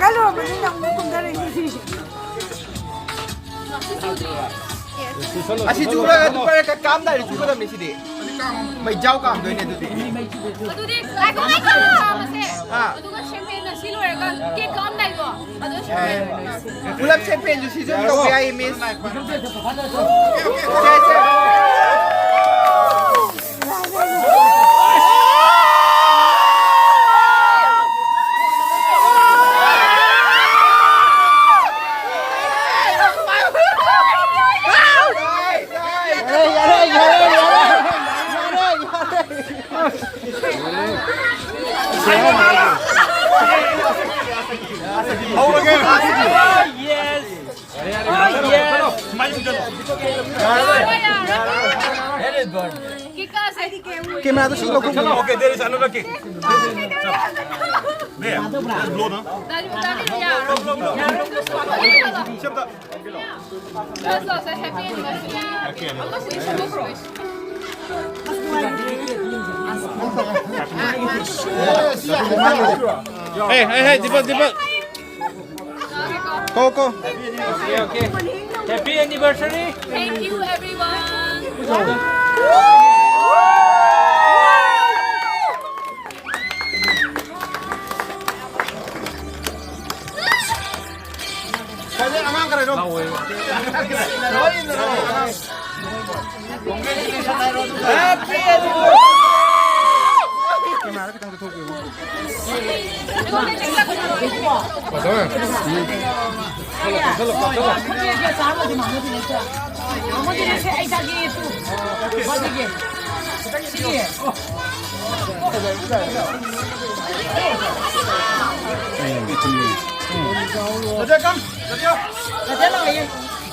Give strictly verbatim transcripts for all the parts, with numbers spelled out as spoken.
ꯀꯜꯂꯨꯔꯕꯅꯤꯅ ꯑꯃꯨꯛ ꯀꯨꯝꯊꯔꯛꯏꯁꯤꯗꯤ꯫ ꯑꯁꯤ ꯆꯨꯔꯒ ꯑꯗꯨ ꯄꯥꯏꯔꯒ ꯀꯥꯝꯗꯥꯏꯗ ꯆꯨꯒꯗꯕꯅꯤ ꯁꯤꯗꯤ꯫ ꯃꯩꯖꯥꯎ ꯀꯥꯝꯗꯣꯏꯅꯦ ꯑꯗꯨꯗꯤ꯫ ꯑꯗꯨꯗꯤ ꯉꯥꯏꯈꯣ, ꯉꯥꯏꯈꯣ, ꯆꯥꯕꯁꯦ꯫ ꯑꯥ꯫ ꯑꯗꯨꯒ ꯁꯦꯝꯄꯦꯟꯅ ꯁꯤ ꯂꯣꯏꯔꯒ ꯀꯦꯛ ꯀꯛꯑꯝꯗꯥꯏꯗꯣ ꯑꯗꯨ ꯁꯦꯝꯄꯦꯟ꯫ ꯄꯨꯂꯞ ꯁꯦꯝꯄꯦꯟꯁꯨ ꯁꯤꯖꯟ ꯇꯧꯕ ꯌꯥꯏꯌꯦ, ꯃꯤꯁ꯫ ꯁꯦ, ꯁꯦ꯫ ꯍꯧꯔꯒꯦ꯫ ꯌꯦꯁ꯫ ꯌꯦꯁ꯫ ꯀꯦꯃꯦꯔꯥꯗ ꯁꯤ ꯂꯧꯊꯣꯛꯄꯤꯌꯨ꯫ Okay, there is another cake. Bay, blow ꯅꯪ꯫ ꯁꯤ ꯑꯝꯇ꯫ Hey, hey, hey, Deepak, Deepak. ꯀꯣ, ꯀꯣ꯫ Okay, okay. Happy anniversary. Thank you, everyone.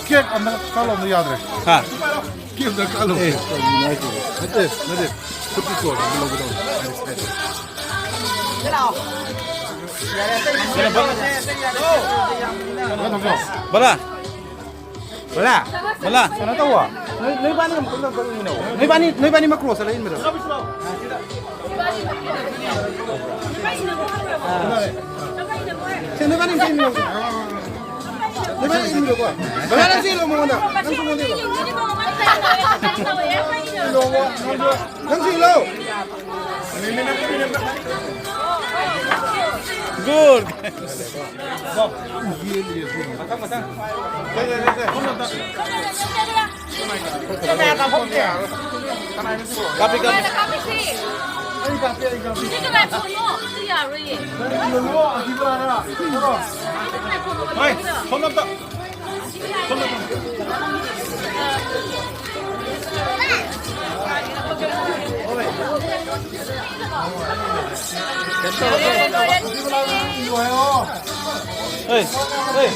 Cake ꯑꯝꯇ ꯀꯛꯂꯣ, ꯑꯝꯇ ꯌꯥꯗ꯭ꯔꯦ꯫ ꯍꯥ? ꯀꯦꯛ ꯑꯝꯇ ꯀꯛꯂꯣ꯫ ꯑꯦ, ꯀꯩꯒꯤꯅꯣ ꯍꯥꯏꯁꯤꯕꯣ? ꯅꯠꯇꯦ, ꯅꯠꯇꯦ꯫ ꯈꯨꯠꯇꯤ ꯆꯣꯠꯂꯦ, ꯑꯝꯇ ꯂꯧꯒꯦ ꯇꯧꯅꯤ꯫ ꯕꯂꯥ! ꯕꯂꯥ! ꯕꯂꯥ! ꯀꯩꯅꯣ ꯇꯧꯋꯣ꯫ ꯅꯣꯏ, ꯅꯣꯏꯕꯥꯅꯤ ꯑꯃꯨꯛꯇꯪ ꯀꯛ-, ꯀꯛ-, ꯏꯟꯅꯧꯋꯣ꯫ ꯅꯣꯏꯕꯥꯅꯤ, ꯅꯣꯏꯕꯥꯅꯤ ꯃꯀ꯭ꯔꯣꯁꯇ ꯂꯩ ꯏꯟꯕꯗꯣ꯫ ꯅꯕꯥꯅꯤ ꯆꯦꯟꯃꯤꯟꯅꯧꯁꯦ꯫ ꯅꯕꯥꯅꯤ ꯏꯟꯕꯤꯔꯣꯀꯣ꯫ ꯕꯕꯥ, ꯅꯪꯁꯨ ꯏꯜꯂꯣ ꯃꯉꯣꯟꯗ꯫ ꯅꯪꯁꯨ ꯃꯉꯣꯟꯗ ꯏꯜꯂꯣ꯫ ꯏꯜꯂꯣ, ꯅꯪꯁꯨ ꯏꯜꯂꯣ꯫ Good. ꯀꯥꯞꯄꯤ, ꯀꯥꯞꯄꯤ꯫ ꯀꯥꯞꯄꯤꯁꯤ꯫ ꯑꯩ ꯀꯥꯞꯄꯤ, ꯑꯩ ꯀꯥꯞꯄꯤ꯫ ꯁꯤ ꯀꯅꯥ ꯐꯣꯟꯅꯣ? ꯁꯤ ꯌꯥꯔꯣꯏꯌꯦ꯫ ꯀꯩꯅꯣ, ꯑꯁꯤꯗ ꯍꯥꯏꯔ꯫ ꯁꯤ ꯀꯅꯥ ꯐꯣꯟꯅꯣ? ꯍꯣꯏ, ꯁꯣꯝꯗ ꯑꯝꯇ꯫ ꯁꯣꯝꯗ ꯑꯝꯇ꯫ ꯍꯣꯏ꯫ ꯍꯣꯏ, ꯍꯣꯏ꯫